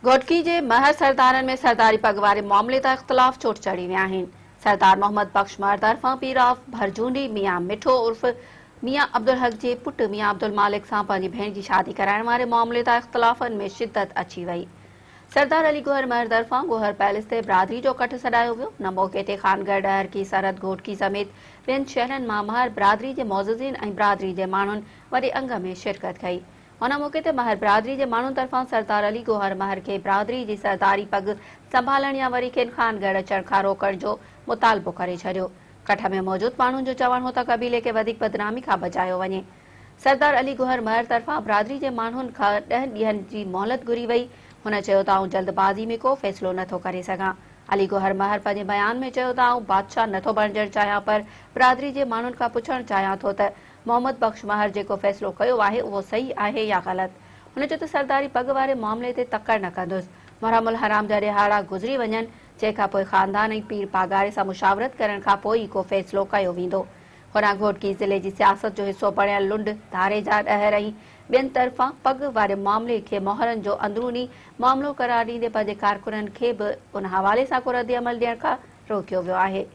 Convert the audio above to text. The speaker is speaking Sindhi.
گهوٽڪي جي مهر سردارن ۾ سرداري پڳ واري معاملي تان اختلاف چوٽ چڙهي ويا آهن. سردار محمد بخش مهر طرفان پير آف ڀرجونڊي ميان مٺو عرف ميان عبدالحق جي پٽ ميان عبدالمالڪ سان پنهنجي ڀيڻ جي شادي ڪرائڻ واري معاملي تان اختلافن ۾ شدت اچي وئي. سردار علي گوهر مهر طرفان گوهر پيلس تي برادري جو ڪٺ سڏايو ويو. ان موقعي تي خانڳڙهه، ڏهرڪي، سرحد، گهوٽڪي سميت ٻين شهرن مان مهر برادري جي معززين ۽ برادري جي ماڻهن وڏي انگ ۾ شرڪت ڪئي. ان موقعي تي مهر برادري جي ماڻهن طرفان سردار علي گوهر مهر کي برادري جي سرداري پڳ سنڀالڻ يا وري کين خان ڳڙهه اچڻ کان روڪڻ جو مطالبو ڪري ڇڏيو. ڪٺ ۾ موجود ماڻهن جو چوڻ هو ته قبيلي کي وڌيڪ بدنامي کان بچايو وڃي. سردار علي گوهر مهر طرفان برادري جي ماڻهن کان ڏهن ڏينهن جي مهلت گهري وئي. هن چيو ته آئون جلد بازي ۾ ڪو فيصلو نه ٿو ڪري سگهان. علي گوهر مهر پنهنجي بيان ۾ چيو ته آئون بادشاهه نه ٿو بڻجڻ چاهيان پر برادري جي ماڻهن کان پڇڻ چاهيان ٿو ته محمد بخش مهر جيڪو فيصلو ڪيو آهي اهو صحيح آهي يا غلط؟ هن چيو ته سرداري پڳ واري معاملي تي تڪڙ نه ڪندس، محرم الحرام جا ڏهاڙا گذري وڃن، جنهن کان پوء خاندان ۽ پير پاڳاري سان مشاورت ڪرڻ کان پوء ئي ڪو فيصلو ڪيو ويندو. هوڏانهن گهوٽڪي ضلعي جي سياست جو حصو بڻيل لنڊ، ڌاريجا، ڏهر ۽ ٻين طرفان پڳ واري معاملي کي مهرن جو اندروني معاملو قرار ڏيندي پنهنجي ڪارڪنن کي به ان حوالي سان ڪو ردعمل ڏيڻ کان روڪيو ويو آهي.